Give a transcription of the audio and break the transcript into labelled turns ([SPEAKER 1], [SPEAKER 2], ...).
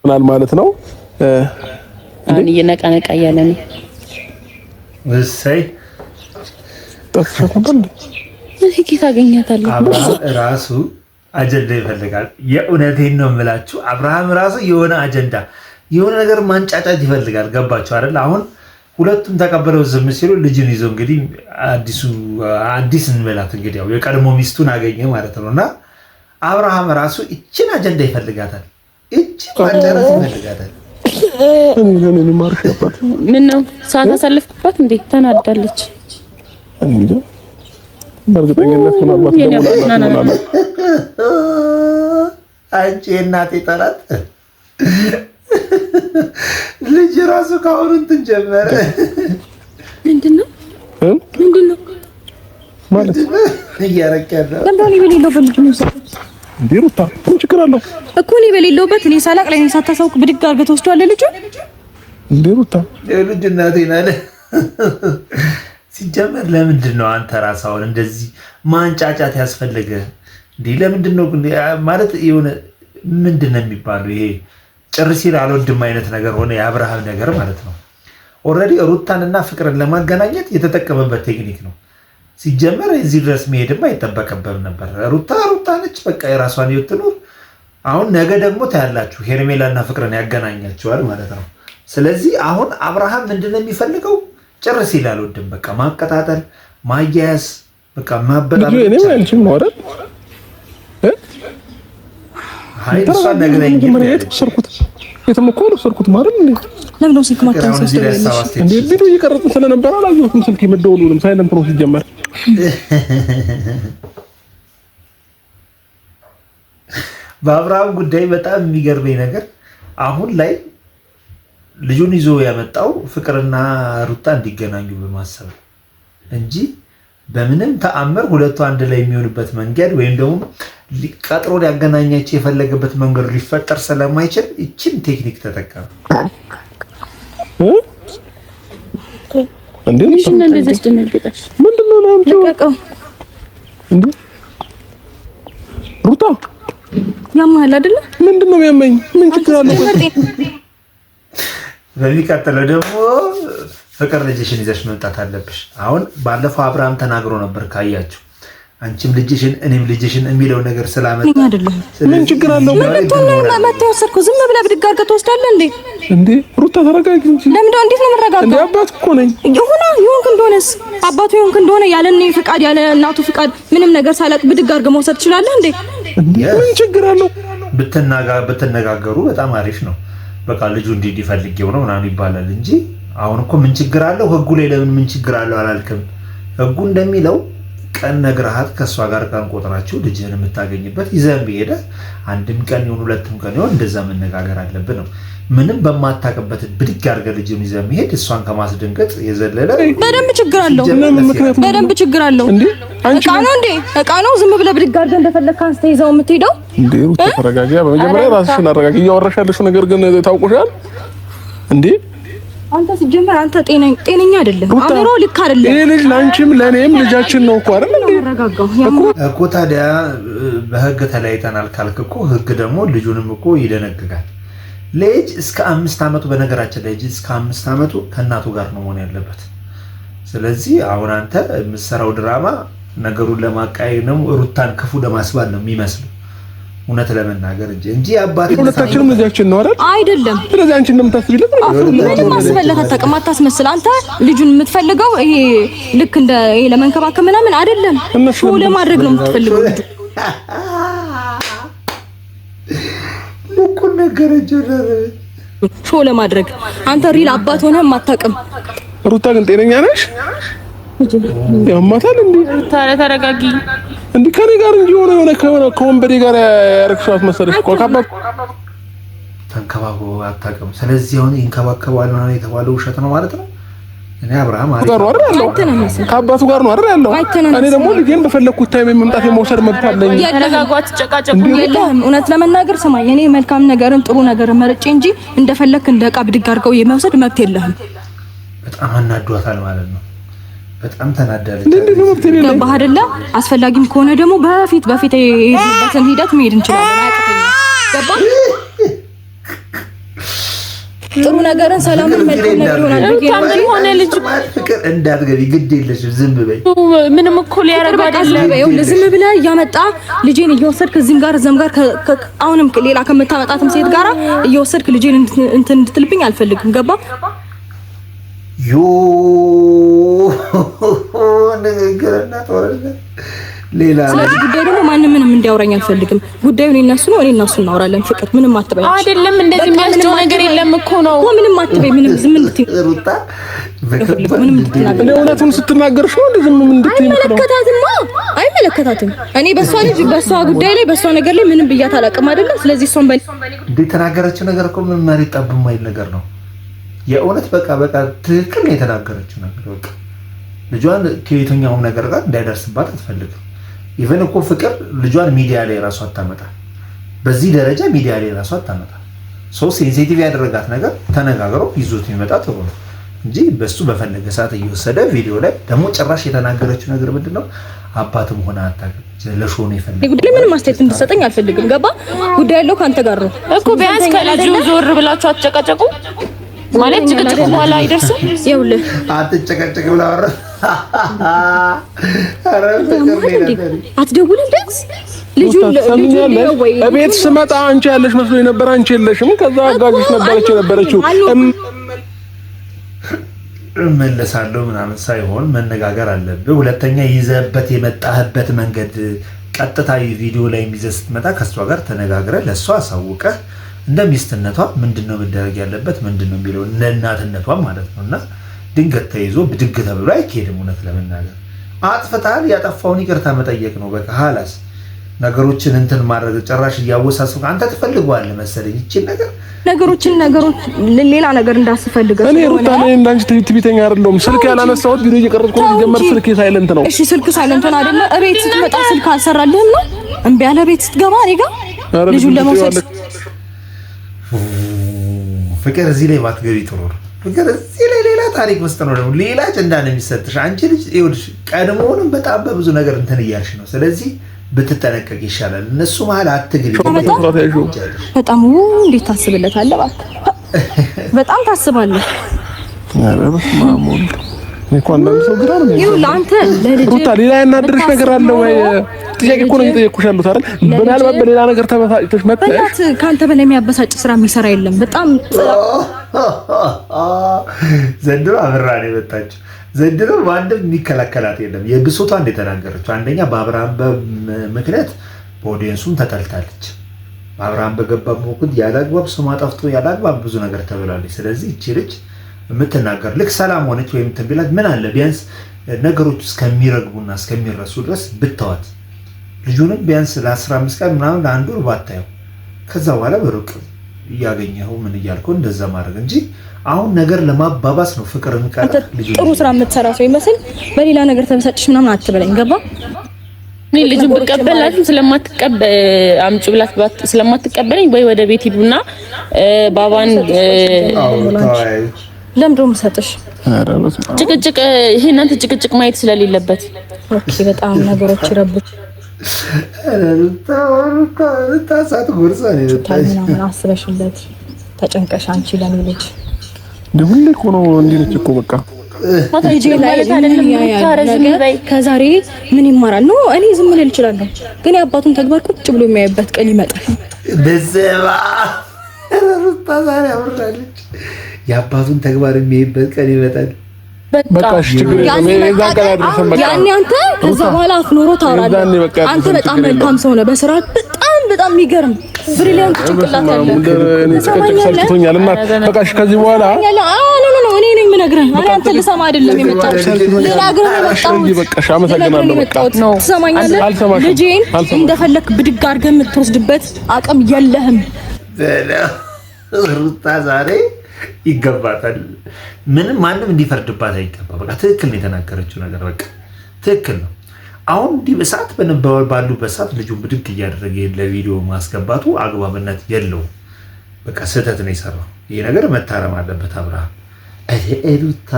[SPEAKER 1] ማለት ነው።
[SPEAKER 2] አሁን እየነቃ ነቃ እያለ ነው።
[SPEAKER 3] እሰይ
[SPEAKER 1] ጠፍሻት ነበር እንዴ?
[SPEAKER 2] ጌታ አገኛታለሁ።
[SPEAKER 3] አብርሃም ራሱ አጀንዳ ይፈልጋል። የእውነቴን ነው የምላችሁ። አብርሃም ራሱ የሆነ አጀንዳ የሆነ ነገር ማንጫጫት ይፈልጋል። ገባችሁ አይደል? አሁን ሁለቱም ተቀበለው ዝም ሲሉ ልጅን ይዞ እንግዲህ አዲሱ አዲስ እንበላት እንግዲህ ያው የቀድሞ ሚስቱን አገኘ ማለት ነው። እና አብርሃም ራሱ እችን አጀንዳ ይፈልጋታል። እችን ማጨረስ ይፈልጋታል።
[SPEAKER 2] ምን ነው ሰዓት አሳለፍኩባት እንዴ? ተናዳለች።
[SPEAKER 1] በእርግጠኝነት ምናልባት ደውላላት
[SPEAKER 3] አንቺ የእናቴ ጠላት ልጅ ራሱ ከአሁኑ እንትን ጀመረ።
[SPEAKER 2] ምንድን ነው ምንድን ነው
[SPEAKER 1] ማለት
[SPEAKER 3] እያረቅ ያለው
[SPEAKER 1] እንዴ? ሩታ ምን ችግር አለው
[SPEAKER 4] እኮ እኔ በሌለሁበት እኔ ሳላቅ ላይ እኔ ሳታሳውቅ ብድግ አድርገህ ተወስዷል ልጁ።
[SPEAKER 1] እንዴ ሩታ
[SPEAKER 3] ልጅ እናቴን አለ። ሲጀመር ለምንድን ነው አንተ ራስህ አሁን እንደዚህ ማንጫጫት ያስፈለገ? እንዴ ለምንድን ነው ማለት የሆነ ምንድን ነው የሚባለው ይሄ ጭር ሲል አልወድም አይነት ነገር ሆነ የአብርሃም ነገር ማለት ነው። Already ሩታንና ፍቅርን ለማገናኘት የተጠቀመበት ቴክኒክ ነው። ሲጀመር እዚህ ድረስ መሄድም አይጠበቅብም ነበር። ሩታ ሩታ ነች፣ በቃ የራሷን ህይወት ትኑር። አሁን ነገ ደግሞ ታያላችሁ ሄርሜላና ፍቅርን ያገናኛቸዋል ማለት ነው። ስለዚህ አሁን አብርሃም ምንድን ነው የሚፈልገው? ጭር ሲል አልወድም፣ በቃ ማቀጣጠል፣ ማያያዝ፣ በቃ ማበጣበጥ።
[SPEAKER 1] ነው አይደል? የትም እኮ አልወሰድኩትም አይደል እንዴ?
[SPEAKER 4] ለምን ነው ስልክ ማታነሳው?
[SPEAKER 1] እንዴ ቪዲዮ እየቀረጽን ስለነበረ አላየሁትም። ስልክ የመደወሉንም silent ነው ሲጀመር።
[SPEAKER 3] በአብርሃም ጉዳይ በጣም የሚገርመኝ ነገር አሁን ላይ ልጁን ይዞ ያመጣው ፍቅርና ሩታ እንዲገናኙ በማሰብ እንጂ በምንም ተአምር ሁለቱ አንድ ላይ የሚሆንበት መንገድ ወይም ደግሞ ቀጥሮ ሊያገናኛቸው የፈለገበት መንገድ ሊፈጠር ስለማይችል ይችን ቴክኒክ ተጠቀመ።
[SPEAKER 1] ሩታ
[SPEAKER 4] ያማል አይደለ?
[SPEAKER 1] ምንድን ነው የሚያመኝ? ምን ችግር አለው?
[SPEAKER 3] በሚቀጥለው ደግሞ ፍቅር ልጅሽን ይዘሽ መምጣት አለብሽ። አሁን ባለፈው አብርሃም ተናግሮ ነበር ካያችሁ፣ አንቺም ልጅሽን እኔም ልጅሽን የሚለው ነገር ስላመጣ
[SPEAKER 1] ምን ችግር አለው?
[SPEAKER 4] ምን ብትሆን ነው መተህ ወሰድከው? ዝም ብለህ ብድግ አድርገህ ትወስዳለህ እንዴ?
[SPEAKER 1] እንዴ ሩታ ተረጋጊ እንጂ።
[SPEAKER 4] ለምን እንዴት ነው የምረጋጋው?
[SPEAKER 1] እንዴ አባት እኮ ነኝ።
[SPEAKER 4] ይሁና ይሁንክ እንደሆነስ አባቱ ይሁንክ እንደሆነ ያለ እኔ ፍቃድ ያለ እናቱ ፍቃድ ምንም ነገር ሳላቅ ብድግ አድርገህ መውሰድ ትችላለህ እንዴ?
[SPEAKER 1] ምን ችግር አለው?
[SPEAKER 3] ብትነጋገሩ በጣም አሪፍ ነው። በቃ ልጁ እንዲህ እንዲፈልጌው ነው ምናምን ይባላል እንጂ አሁን እኮ ምን ችግር አለው? ህጉ ላይ ለምን ምን ችግር አለው አላልክም? ህጉ እንደሚለው ቀን ነግረሃት ከእሷ ጋር ቀን ቆጥራችሁ ልጅህን የምታገኝበት ይዘህም ሄደህ አንድም ቀን ይሁን ሁለትም ቀን ይሁን እንደዛ መነጋገር አለብን ነው። ምንም በማታውቅበት ብድግ አድርገህ ልጅን ይዘህ መሄድ እሷን ከማስደንገጥ የዘለለ
[SPEAKER 4] በደንብ ችግር አለው። በደንብ ችግር አለው። እቃ ነው እንዴ? እቃ ነው። ዝም ብለህ ብድግ አድርገህ እንደፈለግህ አንስተህ ይዘው የምትሄደው
[SPEAKER 1] እንዴ? ሩታ ተረጋጊ። በመጀመሪያ ራስሽን አረጋጊ። እያወራሽ ያለሽው ነገር ግን ታውቆሻል እንዴ?
[SPEAKER 4] አንተ ሲጀመር አንተ ጤነኛ አይደለም። አእምሮ ልክ አይደለም።
[SPEAKER 1] ይሄ ልጅ ለአንቺም ለእኔም ልጃችን ነው እኮ አይደል እንዴ?
[SPEAKER 3] እኮ ታዲያ በህግ ተለያይተናል ካልክ እኮ ህግ ደግሞ ልጁንም እኮ ይደነግጋል። ልጅ እስከ 5 ዓመቱ በነገራችን ላይ ልጅ እስከ 5 ዓመቱ ከእናቱ ጋር ነው መሆን ያለበት። ስለዚህ አሁን አንተ የምትሰራው ድራማ ነገሩን ለማቃየር ነው፣ ሩታን ክፉ ለማስባል ነው የሚመስለው እውነት ለመናገር እንጂ እንጂ አባት
[SPEAKER 1] ሁለታችንም ልጃችን ነው አይደል?
[SPEAKER 4] አይደለም።
[SPEAKER 1] ስለዚህ አንቺ እንደምታስቢለት
[SPEAKER 4] ምንም አስበለት አታውቅም። አታስመስል። አንተ ልጁን የምትፈልገው ይሄ ልክ እንደ ይሄ ለመንከባከብ ምናምን አይደለም፣ show ለማድረግ ነው የምትፈልገው።
[SPEAKER 3] ልኩን ነገረችው።
[SPEAKER 4] Show ለማድረግ አንተ real አባት ሆነህ አታውቅም።
[SPEAKER 1] ሩታ ግን ጤነኛ ነሽ? ያማታል እንዴ?
[SPEAKER 2] ሩታ ተረጋጊ።
[SPEAKER 1] እንዴ ከኔ ጋር እንጂ የሆነ የሆነ ከሆነ ከወንበዴ ጋር ያረክሽዋት መሰለሽ እኮ ካባት
[SPEAKER 3] ተንከባክቦ አታውቅም። ስለዚህ አሁን ይንከባከባል ምናምን የተባለው ውሸት ነው ማለት ነው። እኔ አብርሃም
[SPEAKER 1] ጋር ነው አይደል ያለው? ከአባቱ ጋር ነው አይደል ያለው? እኔ ደግሞ ልጄን በፈለኩት time የመምጣት የመውሰድ መብት አለኝ።
[SPEAKER 2] ተረጋጉ፣ አትጨቃጨቁ።
[SPEAKER 4] የለህም። እውነት ለመናገር ስማኝ፣ እኔ መልካም ነገርን ጥሩ ነገርን መርጬ እንጂ እንደፈለክ እንደ ዕቃ ብድግ አድርገው የመውሰድ መብት የለህም።
[SPEAKER 3] በጣም አናዷታል ማለት ነው። በጣም ተናዳለች።
[SPEAKER 4] ገባህ አይደለ? አስፈላጊም ከሆነ ደግሞ በፊት በፊት የሄድንበትን ሂደት መሄድ እንችላለን። አያቅተኝም። ገባህ? ጥሩ ነገርን፣ ሰላምን፣ መልካም ነገር ይሆናል ብዬ
[SPEAKER 2] ምን ሆነ ልጅ
[SPEAKER 3] ፍቅር እንዳትገቢ ግድ የለሽም ዝም በይ።
[SPEAKER 2] ምንም እኮ ሊያረግ አይደለም።
[SPEAKER 4] ዝም ብለህ እያመጣ ልጄን እየወሰድክ እዚህም ጋር እዛም ጋር አሁንም ሌላ ከምታመጣትም ሴት ጋራ እየወሰድክ ልጄን እንትን እንድትልብኝ አልፈልግም። ገባ
[SPEAKER 3] ዮ ንግግርና ጦርነት ሌላ
[SPEAKER 4] ስለዚህ ጉዳይ ደግሞ ማንም ምንም እንዲያወራኝ አልፈልግም። ጉዳዩ እኔ እና እሱ ነው። እኔ እና እሱ እናወራለን። ፍቅር ምንም አትበይ።
[SPEAKER 2] አይደለም እንደዚህ የሚያስደው ነገር የለም እኮ ነው
[SPEAKER 4] እኮ ምንም አትበይ። ምንም ዝም እንድትይ
[SPEAKER 3] ሩታ
[SPEAKER 4] ምንም እንድትናገር
[SPEAKER 1] እውነቱን ስትናገርሽ ነው እንደ ዝም እንድትይ
[SPEAKER 4] አይመለከታትም፣ አይመለከታትም። እኔ በሷ ልጅ በሷ ጉዳይ ላይ በሷ ነገር ላይ ምንም ብያት አላውቅም አይደለም። ስለዚህ እሷን በ
[SPEAKER 3] እንደ የተናገረችው ነገር እኮ ምን መሬት ጠብ የማይል ነገር ነው። የእውነት በቃ በቃ ትክክል ነው የተናገረችው ነገር። በቃ ልጇን ከየትኛውም ነገር ጋር እንዳይደርስባት አትፈልግም። Even እኮ ፍቅር ልጇን ሚዲያ ላይ ራሱ አታመጣ። በዚህ ደረጃ ሚዲያ ላይ ራሱ አታመጣ። ሰው sensitive ያደረጋት ነገር ተነጋግረው ይዞት የሚመጣ ጥሩ ነው እንጂ በሱ በፈለገ ሰዓት እየወሰደ ቪዲዮ ላይ ደግሞ ጭራሽ የተናገረችው ነገር ምንድን ነው? አባትም ሆነ አታውቅም ለ show ነው የፈለገው።
[SPEAKER 4] ጉዳይ ምንም አስተያየት እንድትሰጠኝ አልፈልግም። ገባ? ጉዳይ ያለው ከአንተ ጋር ነው
[SPEAKER 2] እኮ። ቢያንስ ከልጁ ዞር ብላችሁ አትጨቃጨቁ ማለት ጭቅጭቅ በኋላ አይደርስም።
[SPEAKER 4] ይኸውልህ
[SPEAKER 3] አትጨቀጭቅ ብላ አወራ።
[SPEAKER 4] አትደውልም ቢያንስ ልጁን
[SPEAKER 1] እቤት ስመጣ አንቺ ያለሽ መስሎ የነበረ አንቺ የለሽም። ከዛ አጋዥሽ ነበረች የነበረችው
[SPEAKER 3] እመለሳለሁ ምናምን ሳይሆን መነጋገር አለብህ። ሁለተኛ ይዘህበት የመጣህበት መንገድ ቀጥታ ቪዲዮ ላይ ይዘህ ስትመጣ ከእሷ ጋር ተነጋግረህ ለእሷ አሳውቀህ እንደ ሚስትነቷ ምንድነው መደረግ ያለበት ምንድነው የሚለው እንደ እናትነቷ ማለት ነው። እና ድንገት ተይዞ ብድግ ተብሎ አይካሄድም። እውነት ለመናገር አጥፍተሃል፣ ያጠፋውን ይቅርታ መጠየቅ ነው በቃ ሀላስ ነገሮችን እንትን ማድረግ ጭራሽ እያወሳሰብክ አንተ ትፈልገዋለህ መሰለኝ ይቺን ነገር
[SPEAKER 4] ነገሮችን ነገሮች ሌላ ነገር እንዳስፈልገ
[SPEAKER 1] እኔ ሩታ ነኝ እንዳንቺ ትዕቢተኛ አይደለሁም። ስልክ ያላነሳሁት ቪዲዮ እየቀረጽኩ ነው። ሲጀመር ስልክ silent ነው።
[SPEAKER 4] እሺ ስልክ silent ነው አይደለ? እቤት ስትመጣ ስልክ አልሰራልህም ነው እምቢ አለ። ቤት ስትገባ እኔ ጋር ልጁን ለመውሰድ
[SPEAKER 3] ፍቅር እዚህ ላይ ባትገቢ ጥሩ ነው። ፍቅር እዚህ ላይ ሌላ ታሪክ ውስጥ ነው፣ ደግሞ ሌላ አጀንዳ ነው የሚሰጥሽ። አንቺ ልጅ ይኸውልሽ ቀድሞውንም በጣም በብዙ ነገር እንትን እያልሽ ነው። ስለዚህ ብትጠነቀቅ ይሻላል። እነሱ መሀል አትግቢ።
[SPEAKER 4] በጣም እንዴት ታስብለታለህ? እባክህ በጣም ታስባለህ።
[SPEAKER 1] ኧረ በስመ አብ ወልድ። እኔ እኮ አንዳንድ ሰው ግራ ነው
[SPEAKER 4] ይኸውልህ፣ አንተ ለልጅ
[SPEAKER 1] ሩታ ሌላ ያናደረሽ ነገር አለ ወይ? ጥያቄ እኮ ነው እየጠየኩሽ ያሉት አይደል? ምናልባት በሌላ ነገር ተበሳጭተሽ መጥተሽ
[SPEAKER 4] በእናትህ ከአንተ በላይ የሚያበሳጭ ስራ የሚሰራ የለም። በጣም
[SPEAKER 3] ዘንድሮ አብራ ነው የመጣችው። ዘንድሮ ማንም የሚከላከላት የለም። የብሶቷ እንደተናገረችው አንደኛ በአብርሃም ምክንያት በ audience ኡም ተጠልታለች። በአብርሃም በገባ ወቅት ያለአግባብ ስሟ ጠፍቶ ያለአግባብ ብዙ ነገር ተብላለች። ስለዚህ እቺ ልጅ የምትናገር ልክ ሰላም ሆነች ወይም እንትን ቢላት ምን አለ ቢያንስ ነገሮች እስከሚረግቡና እስከሚረሱ ድረስ ብተዋት፣ ልጁንም ቢያንስ ለ15 ቀን ምናምን ለአንድ ወር ባታየው፣ ከዛ በኋላ በሩቅ እያገኘኸው ምን እያልከው እንደዛ ማድረግ እንጂ አሁን ነገር ለማባባስ ነው። ፍቅር እንቀር
[SPEAKER 4] ጥሩ ስራ የምትሰራ ሰው ይመስል በሌላ ነገር ተበሳጭሽ ምናምን አትበለኝ። ገባ?
[SPEAKER 2] እኔ ልጁን ብቀበላትም ስለማትቀበል አምጪ ብላት ስለማትቀበለኝ ወይ ወደ ቤት ሂዱና ባባን
[SPEAKER 4] ለምንድን ነው የምሰጥሽ?
[SPEAKER 2] ጭቅጭቅ ይሄ እናንተ ጭቅጭቅ ማየት ስለሌለበት
[SPEAKER 4] Okay። በጣም ነገሮች ይረብሽ ምናምን አስበሽለት ተጨንቀሽ አንቺ ለኔ ልጅ
[SPEAKER 1] እንደ ሁሌ እኮ ነው እንዲህ ነች እኮ በቃ
[SPEAKER 4] ከዛሬ ምን ይማራል ነው? እኔ ዝም ልል እችላለሁ፣ ግን የአባቱን ተግባር ቁጭ ብሎ የሚያይበት ቀን ይመጣል።
[SPEAKER 3] ሩታ ዛሬ አብራለች። የአባቱን ተግባር የሚያይበት ቀን ይመጣል።
[SPEAKER 1] በቃ እሺ፣ ችግር የለም። የዛን ቀን አድርሰን በቃ
[SPEAKER 4] ያኔ አንተ ከዛ በኋላ አፍ ኖሮ ታወራለህ። አንተ በጣም መልካም ሰው ነህ፣ በስራ በጣም በጣም የሚገርም brilliant ጭንቅላት ያለ
[SPEAKER 1] እኔ ጭቅጭቅ ሰልችቶኛል እና በቃ እሺ፣ ከዚህ በኋላ
[SPEAKER 4] እኔ ነኝ የምነግርህ። እኔ አንተ ልሰማ አይደለም የመጣሁት፣ ልነግርህ ነው የመጣሁት።
[SPEAKER 1] በቃ እሺ፣ አመሰግናለሁ። በቃ
[SPEAKER 4] ትሰማኛለህ? ልጄን እንደፈለክ ብድግ አድርገህ የምትወስድበት አቅም የለህም።
[SPEAKER 3] ሩታ ዛሬ ይገባታል። ምንም ማንም እንዲፈርድባት አይገባ። በቃ ትክክል ነው የተናገረችው ነገር፣ በቃ ትክክል ነው። አሁን እንዲህ በሰዓት ባሉበት ሰዓት ልጁን ብድግ እያደረገ ለቪዲዮ ማስገባቱ አግባብነት የለውም። በቃ ስህተት ነው የሰራው። ይሄ ነገር መታረም አለበት። አብርሃም ሩታ